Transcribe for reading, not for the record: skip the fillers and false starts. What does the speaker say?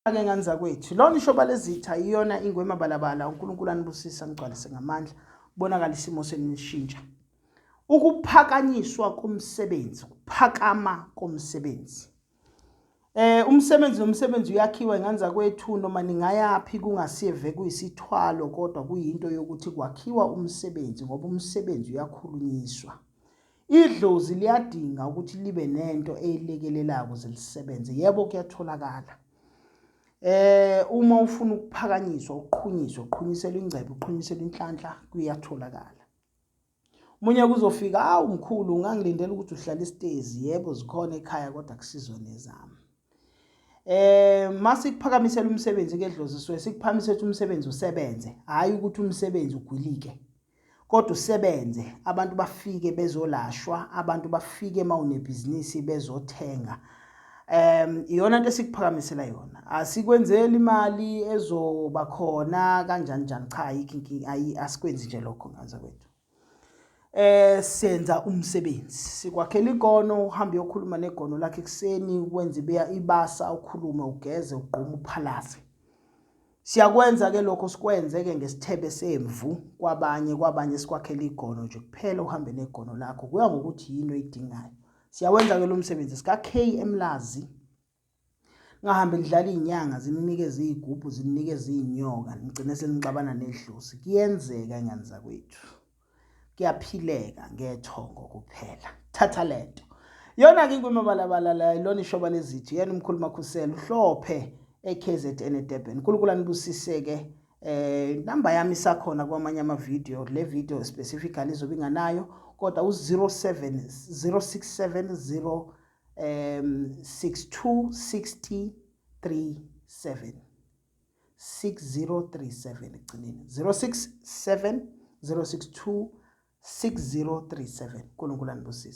Ke ngane zakwethu, lona ishoba lezitha iyona ingwema balabala. UNkulunkulu anibusise, angigcwalise ngamandla, kubonakala isimo senu nishintsha. Ukuphakanyiswa komsebenzi, ukuphakama komsebenzi. Umsebenzi nomsebenzi uyakhiwa, ngane zakwethu, noma ningayaphi, kungasive kuyisithwalo, kodwa kuyinto yokuthi kwakhiwa umsebenzi, ngoba umsebenzi uyakhulunyiswa. Idlozi liyadinga ukuthi libe nento eyilekelelayo ukuze lisebenze. Yebo, kuyatholakala. Uma ufuna ukuphakanyiswa, uqhunyiswe, uqhunyiselwe ingcebo, uqhunyiselwe inhlanhla, kuyatholakala. Omunye kuzofika, awu mkhulu, ungangilindela ukuthi uhlale isitezi. Yebo, zikhona ekhaya, kodwa kusizona ezami. Masikuphakamisela umsebenzi ke dlozi, suke sikuphakamise ukuthi umsebenzi usebenze, hayi ukuthi umsebenzi ugwilike. Kodwa usebenze, abantu bafike bezolashwa, abantu bafike mawunebhizinisi bezothenga. Iyona into esikuphakamisela yona. Asikwenzeli imali ezoba khona kanjani njani, cha, ayikho inkinga, ayi, asikwenzi nje lokho, ngane zakwethu. Senza umsebenzi, sikwakhela igono, uhambe uyokhuluma negono lakhe ekuseni, wenze ibasa, ukhulume, ugeze, ugqume, uphalaze. Siyakwenza ke lokho, sikwenze ke ngesithebe semvu kwabanye, kwabanye sikwakhela igono nje kuphela, uhambe negono lakho, kuya ngokuthi yini oyidingayo. Siyawenza ke lo msebenzi sika K Emlazi. Ngahambe nidlala izinyanga, zininikeze izigubhu, zininikeze izinyoka, nigcine senixabana nedlozi. Kuyenzeka, ingane zakwethu. Kuyaphileka ngethongo kuphela. Thatha lento. Yona ke ingwemabalabala la, ilona ishoba lezithi, yena umkhulu Makhusela uhlophe eKZN eDurban. uNkulunkulu anibusiseke. Namba yami isakhona kwamanye ama video, le video specifically izobe inganayo, kodwa u07 0670 62 60 37, 6037 ekugcineni, 067 062 6037. uNkulunkulu anibusise.